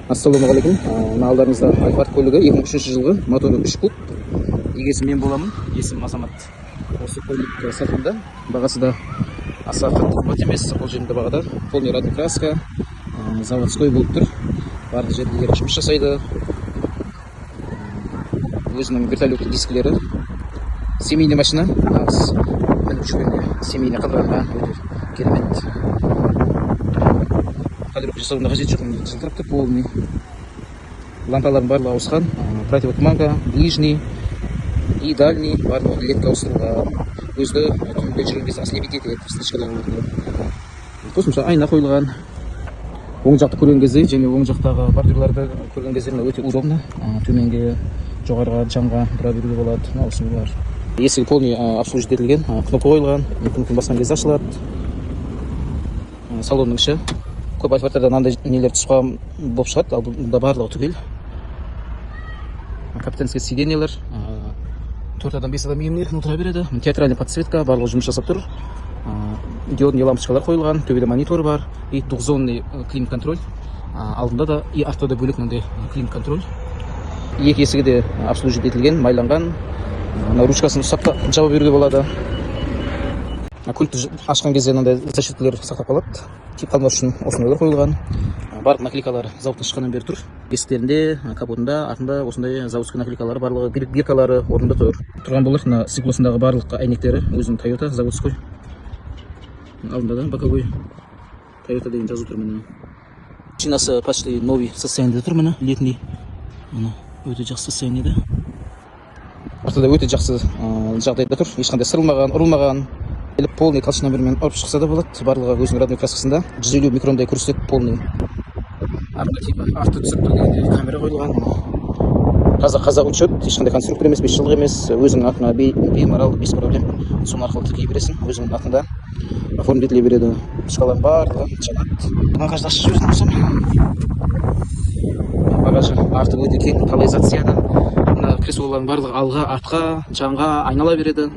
Ассалаумағалейкум. Мына алдарыңызда Альфард көлігі, 2003 жылғы, моторы 3 куб. Егесі мен боламын, есімім Азамат. Осы көлік сатылымда, бағасы да аса қатты қымбат емес, қолжетімді бағада. Полный родной краска, заводской болып тұр. Барлық жерде жұмыс жасайды. Өзінің вертолеттік дискілері. Семейный машина, нағыз мініп жүргенде, семейный қыдырғанға өте керемет. Полировка жасаудың да қажеті жоқ, міне, жылтырап тұр полный. Лампалардың барлығы ауысқан, противотуманка, ближний и дальний, барлығы ледке ауыстырылған. Көзді түнде жүрген кезде ослепить етеді, встречкалар болады. Қосымша айна қойылған. Оң жақты көрген кезде және оң жақтағы бордюрларды көрген кезде, мына өте удобно. Төменге, жоғарыға, жанға бұра беруге болады. Мына осындайлар. Есігі полный обслуживать етілген, кнопка қойылған, кнопканы басқан кезде ашылады. Салонның іші, көп Альфардтарда мынандай нелер түсіп қалған болып шығады, ал бұнда барлығы түгел. Капитанский сиденьелер, төрт адам, бес адам емін еркін отыра береді. Театральный подсветка, барлығы жұмыс жасап тұр. Диодный лампочкалар қойылған, төбеде монитор бар и двухзонный климат контроль. Алдында да и артта да бөлек мынандай климат контроль. Екі есігі де обслуживать етілген, майланған. Мына ручкасын ұстап та жаба беруге болады. Мына көлікті ашқан кезде мынандай защиталар сақтап қалады, тиіп қалмас үшін осындайлар қойылған. Барлық наклейкалар зауыттан шыққаннан бері тұр. Есіктерінде, капотында, артында осындай заводской наклейкалары, барлығы биркалары орнында тұр. Тұрған болар, мына стеклосындағы барлық әйнектері өзінің Тойота заводской. Алдында да боковой Тойота деген жазу тұр, міне. Машинасы почти новый состояниеде тұр, міне, летний. Міне, өте жақсы состояниеде. Ортада өте жақсы жағдайда тұр, ешқандай сырылмаған, ұрылмаған. Келіп полный колшнамермен ұрып шықса да болады, барлығы өзінің родной краскасында. 150 микрондай көрсетеді полный. Артында типа авто түсіріп тұр дегендей камера қойылған. Таза қазақ учет, ешқандай конструктор емес, 5 жылдық емес, өзіңнің атыңа беймарал, без проблем. Соның арқылы тіркей бересің, өзіңнің атыңда оформить етіле береді. Шкаланың барлығы жанады. Багажды ашып жіберетін болсам, багажы арты өте кең, талай зат сияды. Мына креслолардың барлығы алға, артқа, жанға айнала береді.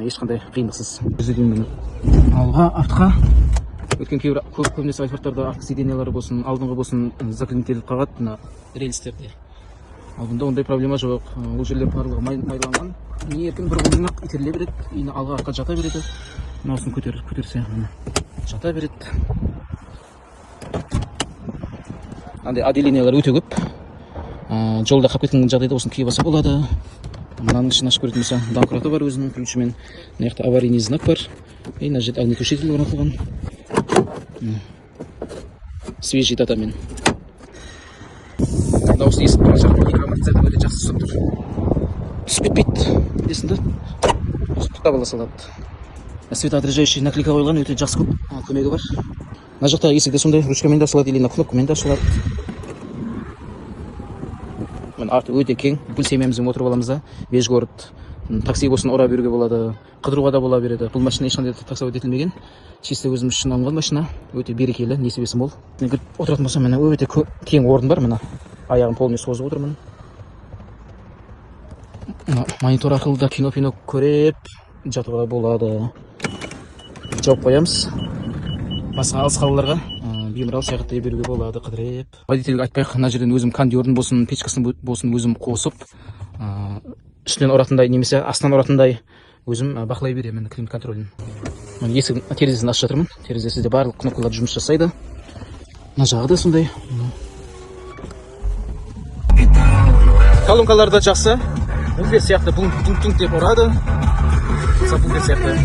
Ешқандай қиындықсыз. Жүзден, міне, алға, артқа. Өткен кейбір көп, көбінесе Альфардтарда артқы сиденьялары болсын, алдыңғы болсын заклинителіп қалады мына рельстерде. Ал бұнда ондай проблема жоқ. Ол жерлер барлығы майланған. Еркін бір қолмен ақ итеріле береді, и алға, артқа жата береді. Мынасын көтер, көтерсе, міне, жата береді. Андай отделениялар өте көп. Жолда қалып кеткен жағдайда осыны киіп алса болады. Мынаның ішін ашып көретін болса, домкраты бар өзінің ключімен. Мына жақта аварийный знак бар. И мына жерде огнетушитель орнатылған. Міне. Свежий датамен. Дауысы естіп тұрған шығар, екі амортизатор өте жақсы ұстап тұр. Түсіп кетпейді. Білесің да. Тоқтап ала салады. Светоотражающий наклейка қойылған, өте жақсы көп көмегі бар. Мына жақта есік де сондай, ручкамен де ашылады, или кнопкамен де ашылады. Міне, арты өте кең, бүкіл семьямызбен отырып аламыз да, весь город такси болсын ұра беруге болады, қыдыруға да бола береді. Бұл машина ешқандай таксовать етілмеген, чисто өзіміз үшін алынған машина, өте берекелі, несібесі мол. Мен кіріп отыратын болсам, міне, өте кең орын бар, міне, аяғым полный созып отырмын. Мына монитор арқылы да кино пино көріп жатуға болады. Жауып қоямыз. Басқа алыс қалаларға беймарал саяхаттай беруге болады қыдырып. Водительге айтпай ақ, мына жерден өзім кондерін болсын, печкасын болсын өзім қосып, үстінен ұратындай немесе астынан ұратындай өзім бақылай беремін климат контролін. Міне, есігін, терезесін ашып жатырмын. Терезесі де барлық кнопкалар жұмыс жасайды. Мына жағы да сондай. Мына. Колонкалар да жақсы. Буфер сияқты бум тунг тунг деп ұрады. Буфер сияқты.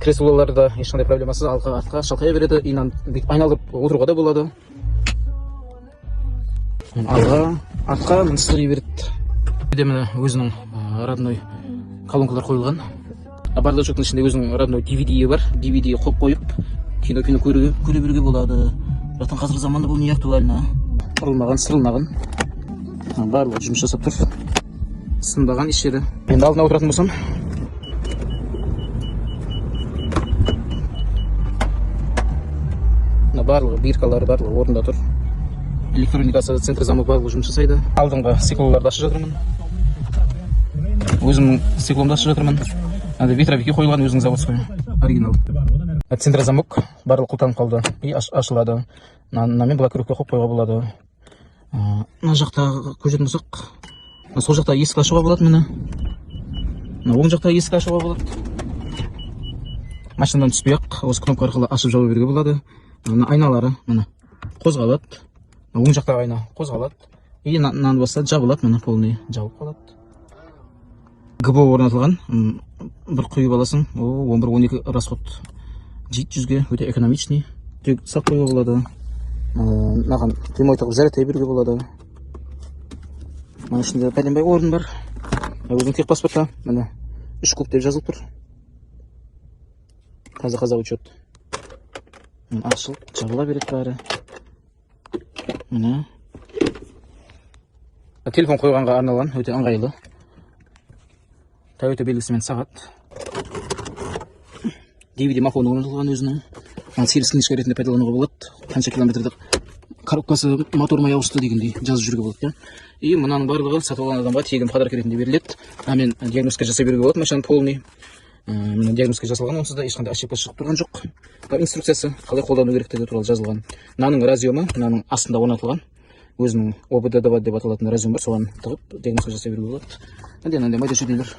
Креслоларда ешқандай проблемасыз алға, артқа шалқая береді, инан бүйтіп айналдырып отыруға да болады. Міне, алға, артқа, міне, сырғи береді. Бұл міне өзінің родной колонкалар қойылған. А бардачоктың ішінде өзінің родной DVD бар. DVD қойып қойып кино кино көре беруге болады. Бірақтан қазіргі заманда бұл не актуально. Ұрылмаған, сырылмаған. Барлығы жұмыс жасап тұр. Сынбаған еш жері. Енді алдына отыратын болсам, мына барлығы биркалары, барлығы орнында тұр. Электроникасы, центр замок, барлығы жұмыс жасайды. Алдыңғы стеклоларды ашып жатырмын. Өзімнің стекломды ашып жатырмын. Андай ветровики қойылған, өзінің заводской, оригинал. Центр замок барлығы құлыптанып қалды и ашылады. Мынамен блокировка қойып қоюға болады. Мына жақта көшетін болсақ, мына сол жақта есік ашуға болады, міне. Мына оң жақта есік ашуға болады. Машинадан түспей ақ осы кнопка арқылы ашып жаба беруге болады. Мына айналары, міне, қозғалады. Мына оң жақтағы айна қозғалады. И мынаны басса, жабылады, міне, полный жабылып қалады. ГБО орнатылған. Бір құйып аласың, о, 11-12 расход жейді 100-ге, өте экономичный. Тек салып қоюға болады. Мынаған прямой тығып зарядтай беруге болады. Мына ішінде пәленбай орын бар. Өзінің техпаспорты, міне, 3 куб деп жазылып тұр. Таза қазақ учет. Міне, ашылып жабыла береді бәрі. Міне, телефон қойғанға арналған, өте ыңғайлы. Тойота белгісімен сағат. DVD мафон орнатылған өзінің. Мына сервис книжка ретінде пайдалануға болады. Қанша километрді коробкасы, мотор май ауысты дегендей жазып жүруге болады да. И мынаның барлығы сатып алған адамға тегін подарок ретінде беріледі. Мынамен диагностика жасай беруге болады машинаны полный. Мына диагностика жасалған, онсыз да ешқандай ошибка шығып тұрған жоқ. Мына инструкциясы, қалай қолдану керектігі туралы жазылған. Мынаның разъемы мынаның астында орнатылған. Өзінің ОБД 2 деп аталатын разъем бар, соған тығып диагностика жасай беруге болады. Мынандай мынандай майда шүйделер,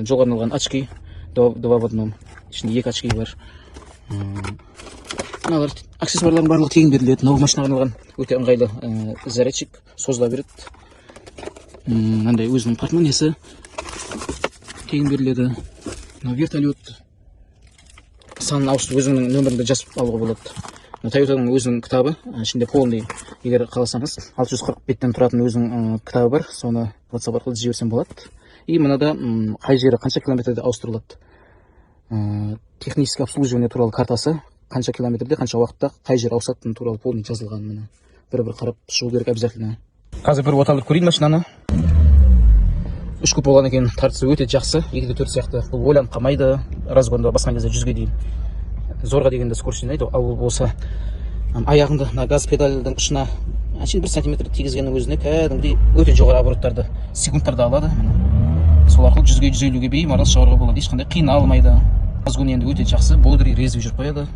жолға арналған очки, два в одном. Ішінде екі очки бар. Мыналар аксессуарлардың барлығы тегін беріледі. Новый машинаға арналған өте ыңғайлы зарядчик созыла береді. Мынандай өзінің портмонесі тегін беріледі. Мынау вертолет санын ауыстырып, өзіңнің нөміріңді жазып алуға болады. Мына Тойотаның өзінің кітабы, ішінде полный, егер қаласаңыз, 640 беттен тұратын өзінің кітабы бар, соны WhatsApp арқылы жіберсем болады. И мынада қай жері қанша километрде ауыстырылады, технический обслуживание туралы картасы, қанша километрде, қанша уақытта қай жер ауысатыны туралы полный жазылған. Міне, бір бір қарап шығу керек обязательно. Қазір бір оталдырып көрейін машинаны. 3 куб болған екен, тартысы өте жақсы, 2,4 сияқты. Бұл ойланып қалмайды, разгонда басқан кезде 100-ге дейін зорға дегенде скорость жинайды. Ал бұл болса аяғыңды мына газ педальдің ұшына әшейін 1 сантиметр тигізгеннің өзінде кәдімгідей өте жоғары обороттарды секундтарда алады. Міне, сол арқылы 100-ге, 150-ге беймарал шығаруға болады, ешқандай қиналмайды. Разгон енді өте жақсы, бодрый, резвый жүріп қояды.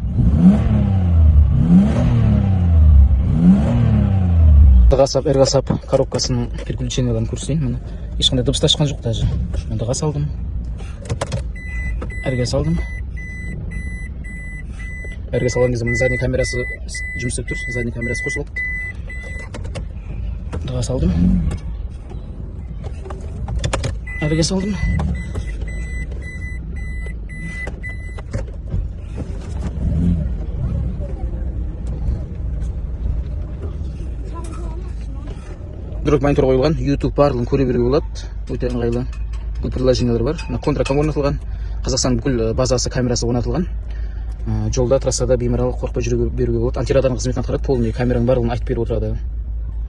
Д-ға сап, Р-ға сап, коробкасының переключенияларын көрсетейін. Міне, ешқандай дыбыс та шыққан жоқ даже. Мен Д-ға салдым, Р-ге салдым. Р-ге салған кезде мына задний камерасы жұмыс істеп тұр, задний камерасы қосылады. Д-ға салдым, Р-ге салдым. Android монитор қойылған, YouTube барлығын көре беруге болады, өте ыңғайлы. Бұл приложениялар бар. Мына контракам орнатылған, Қазақстанның бүкіл базасы, камерасы орнатылған. Жолда, трассада беймарал қорықпай жүре беруге болады. Антирадарның қызметін атқарады, полный камераның барлығын айтып беріп отырады.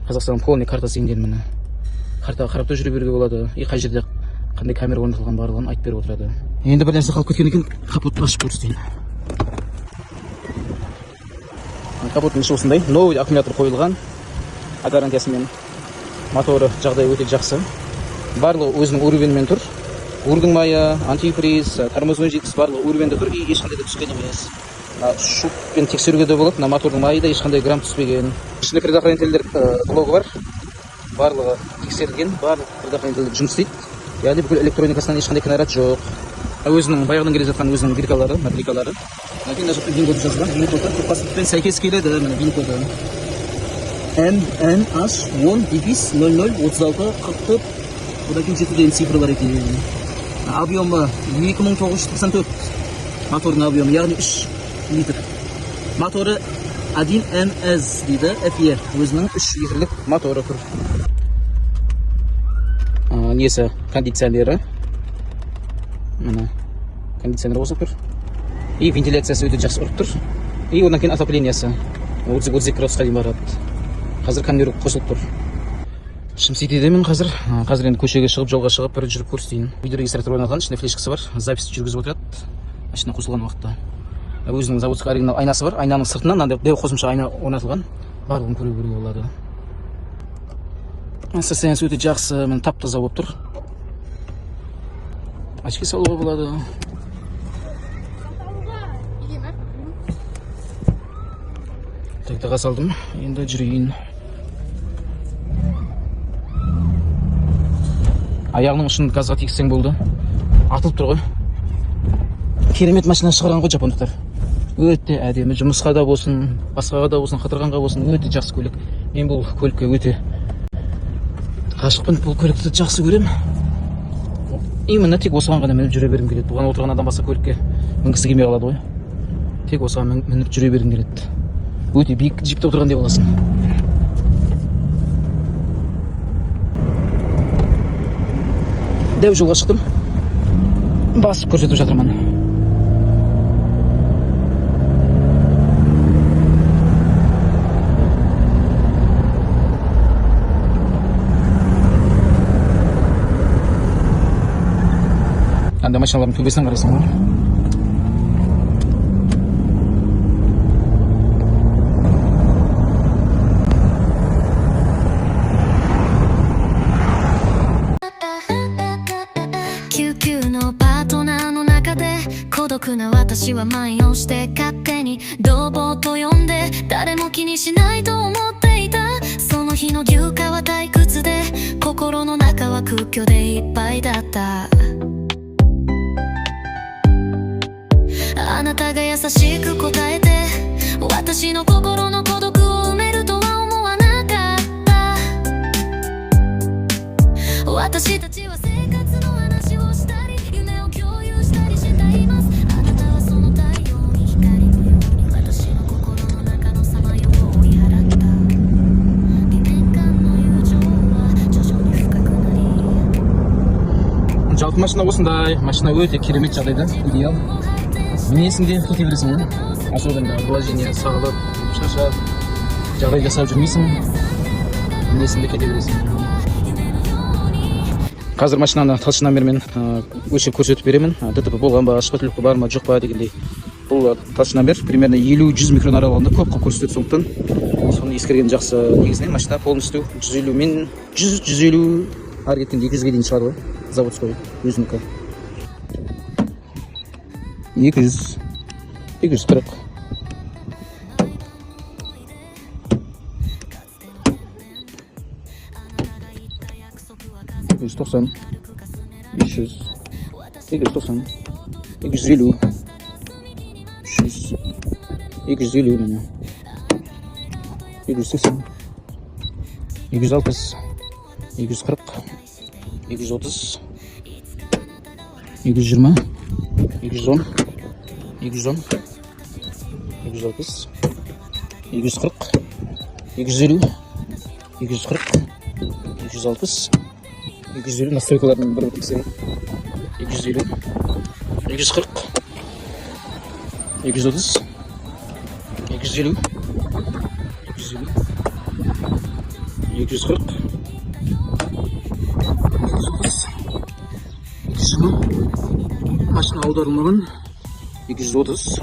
Қазақстанның полный картасы енген, міне, картаға қарап та жүре беруге болады. И қай жерде қандай камера орнатылған, барлығын айтып беріп отырады. Енді бір нәрсе қалып кеткен екен, капотты ашып көрсетейін. Капоттың іші осындай, новый аккумулятор қойылған, а гарантиясымен. Моторы жағдайы өте жақсы, барлығы өзінің уровеньмен тұр. Рульдің майы, антифриз, тормозной жидкость, барлығы уровеньде тұр и ешқандай да түскен емес. Мына щуппен тексеруге де болады. Мына мотордың майы да ешқандай грамм түспеген. Ішінде предохранительдер блогы бар, барлығы тексерілген, барлық предохранительдер жұмыс істейді, яғни бүкіл электроникасынан ешқандай кінәрат жоқ. Өзінің баяғыдан келе жатқан өзінің биркалары, мына биркалары. Мына мына жақта вин коды жазылған, вин коды техпаспортпен сәйкес келеді. Міне, вин коды М Н H 10 дефис 00 36 44, одан кейін 7 деген цифрлар екен. Объемы 2994, мотордың объемы, яғни 3 литр. Моторы 1 МС дейді, FE, өзінің 3 литрлік моторы тұр. Несі, кондиционері, міне, кондиционер қосылып тұр и вентиляциясы өте жақсы ұрып тұр. И одан кейін отоплениясы 30-32 градусқа дейін барады. Қазір кондер қосылып тұр. Шым Ситидемін қазір. Қазір енді көшеге шығып, жолға шығып, бір жүріп көрсетейін. Видеорегистратор орнатылған, ішінде флешкасы бар, запись жүргізіп отырады машина қосылған уақытта. Өзінің заводской оригинал айнасы бар, айнаның сыртынан мынандай дәу қосымша айна орнатылған, барлығын көре беруге болады. Состояниесі өте жақсы, міне, тап таза болып тұр. Очки салуға болады. 이게 말? Так, салдым, енді жүрейін. Аяғының ұшын газға тигізсең болды, атылып тұр ғой. Керемет машина шығарған ғой жапондықтар, өте әдемі. Жұмысқа да болсын, басқаға да болсын, қыдырғанға болсын, өте жақсы көлік. Мен бұл көлікке өте ғашықпын, бұл көлікті жақсы көремін. Именно тек осыған ғана мініп жүре бергім келеді. Бұған отырған адам басқа көлікке мінгісі келмей қалады ғой. Тек осыған мініп жүре бергім келеді. Өте биік джипте отырғандай боласың. Дәу жолға шықтым, басып көрсетіп жатырмын. Анда машиналардың төбесінен қарайсың ғой. 救急のパートナーの中で、孤独な私は万葉して勝手に泥棒と呼んで、誰も気にしないと思っていた。その日の牛歌は退屈で、心の中は空虚でいっぱいだった。あなたが優しく答えて、私の心の孤独を埋めるとは思わなかった。私たちは生活の話をしたり、夢を共有したりしています。あなたはその太陽に光のように、私の心の中のさまよを追い払った。2年間の友情は徐々に深くなり、 Жалпы машина осындай, машина өте керемет жағдайда, идеал. Мінесің де кете бересің ғой, особенно вложение салып, шаршап, жағдай жасап жүрмейсің, мінесің де кете бересің. Қазір машинаны толщиномермен өлшеп көрсетіп беремін, ДТП болған ба, шпатлевка бар ма, жоқ па дегендей. Бұл толщиномер примерно 50-100 микрон аралығында көп қылып көрсетеді, сондықтан соны ескерген жақсы. Негізінен машина полностью 150 мен 100, 150, ары кеткенде 200-ге дейін шығады ғой, заводской өзінікі. 200, 240, 290, 300, 290, 250, 300, 250, міне, 280, 260, 240, 230, 220, 210, 210, 260, 240, 250, 240, 260, 250. Настройкаларын бір бір тексерейін. 250, 240, 230, 250, 250, 240, 230, 220. Машина аударылмаған. 230,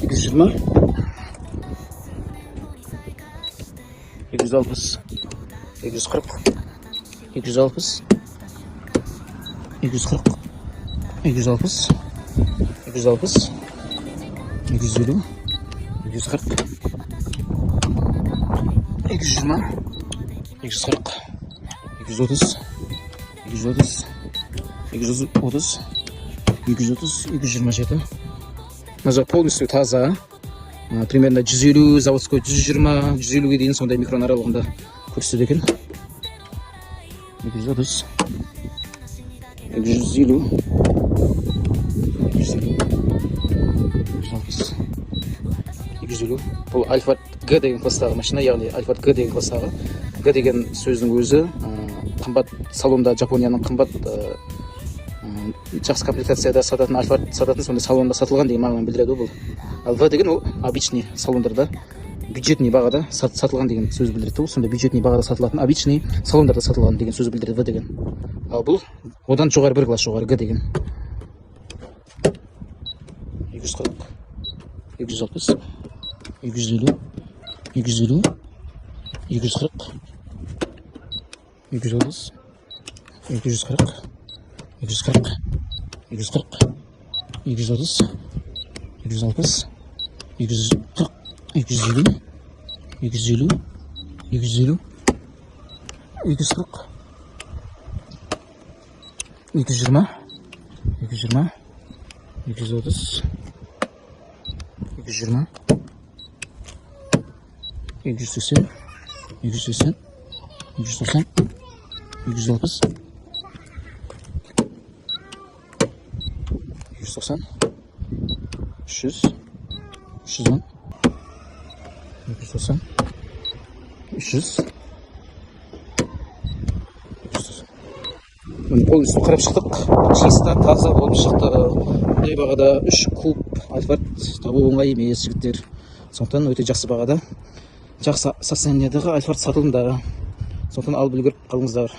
220, 260, 240, 260, 240, 260, 260, 250, 240, 220, 240, 230, 230, 230, 230, 227. Мына жақ полностью таза. Примерно 150 заводской, 120, 150-ге дейін сондай микрон аралығында көрсетеді екен. 230, 250, 250, 260, 250. Бұл Альфард Г деген класстағы машина, яғни Альфард Г деген класстағы. Г деген сөздің өзі қымбат салонда, Жапонияның қымбат, жақсы комплектацияда сататын, Альфард сататын сондай салонда сатылған деген мағынаны білдіреді ғой бұл. Ал В деген ол обычный салондарда, бюджетный бағада сатылған деген сөз білдіреді. Ол сондай бюджетный бағада сатылатын обычный салондарда сатылған деген сөз білдіреді В деген. Ал бұл одан жоғары, бір класс жоғары, Г деген. 240, 260, 250, 250, 240, 230, 240, 240, 240. 230, 260, 240, 250, 250, 250, 240, 220, 220, 230, 220, 280, 280, 290, 260, 290, 300, 310, 290, 300, 390. Міне, полностью қарап шықтық, чисто, таза болып шықты. Бұндай бағада 3 куб Альфард табу оңай емес, жігіттер. Сондықтан өте жақсы бағада, жақсы состояниедағы Альфард сатылымда. Сондықтан алып үлгеріп қалыңыздар.